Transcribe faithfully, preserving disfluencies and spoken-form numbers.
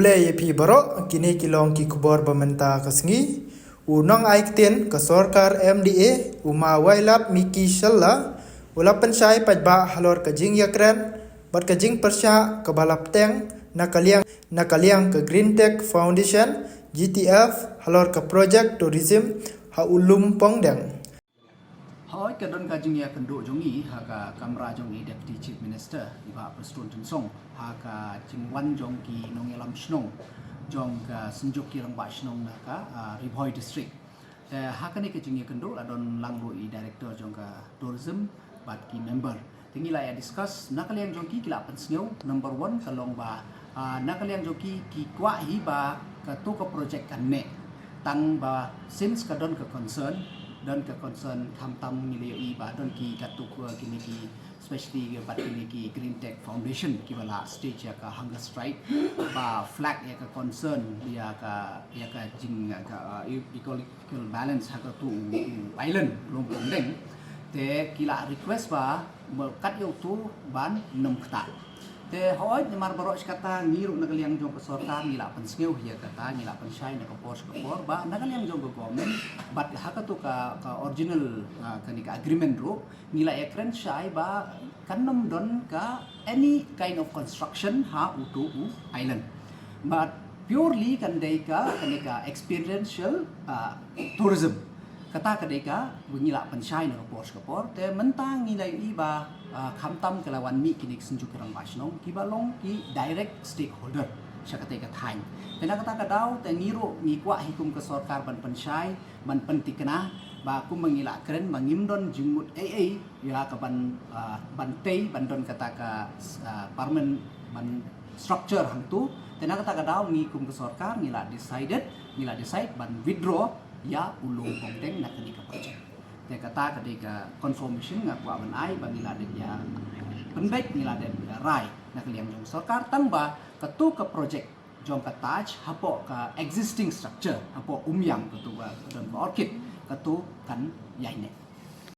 Khublei ïa phi baroh, kine ki long ki khubor ba mynta ka sngi. U nongai ktien ka sorkar M D A, u ma Wailap Miki Shylla, u la pynshai paidbah halor ka jingïakren bad ka jingpyrshah kaba la pteng na ka liang, na ka liang ka Green Tech Foundation, G T F, halor ka project tourism ha U Lum Pongdeng. Hooid, ka don ka jingïakynduh jong ngi ha ka kamra jong i Deputy Chief Minister, i Bah Prestone Tynsong, ha ka jingwan jong ki nongïalam shnong jong ka Synjuk ki Rangbah Shnong na ka, ah, Ri Bhoi District. Te ha kane ka jingïakynduh la don lang ruh i Director jong ka Tourism bad ki member. Te ngi la ïa discuss, na ka liang jong ki ki la pynsngew, number one ka long ba, ah, na ka liang jong ki ki kwah hi ba kato ka project kan neh. Tang ba since ka don ka concern, don ka concern khamtam ngi la ïohi ba don ki kato ka kine ki, especially bad kine ki Green Tech Foundation kiba la stage ïa ka hunger strike, ba flag ïa ka concern ïa ka, ïa ka jing, ïa ka, ah, e-, ecological balance ha kato u, u island Lum Pongdeng. Te ki la request ba kat ïa uto ban nym ktah. Te hooid, namar baroh shi katta ngi ruh na ka liang jong ka sorkar ngi la pynsngew ïa kata, ngi la pynshai na ka por sha ka por ba na ka liang jong ka government bad ha kato ka, ka original, ah, kane ka agreement ruh ngi la ïakren shai ba kan nym don ka any kind of construction ha uto u island. But purely kan dei ka, kane ka experiential, ah, tourism. Kata ka dei kaba ngi la pynshai na ka por sha ka por. Te mynta ngi la ïohi ba, ah, khamtam ki la wan mih kine ki Synjuk ki Rangbah Shnong kiba long ki direct stakeholder sha katei ka thaiñ. Te na kata ka daw te ngi ruh ngi kwah hi kum ka sorkar ban pynshai, ban pynthikna ba kumba ngi la kren ba ngim don jingmut ei ei ïa ka ban, ah, ban tei ban don kata ka, ah, permanent ban structure hangto. Te na kata ka daw ngi kum ka sorkar ngi la decided, ngi la decide ban withdraw ïa U Lum Pongdeng na kane ka project. Te kata ka dei ka confirmation nga kwah ban ai ba ngi la dep ïa pynbeit, ngi la dep ïa rai na ka liang jong sorkar tang ba kato ka project jong ka Taj hapoh ka existing structure, hapoh Umiam, kato ka don ka orchid, kato kan ïai neh.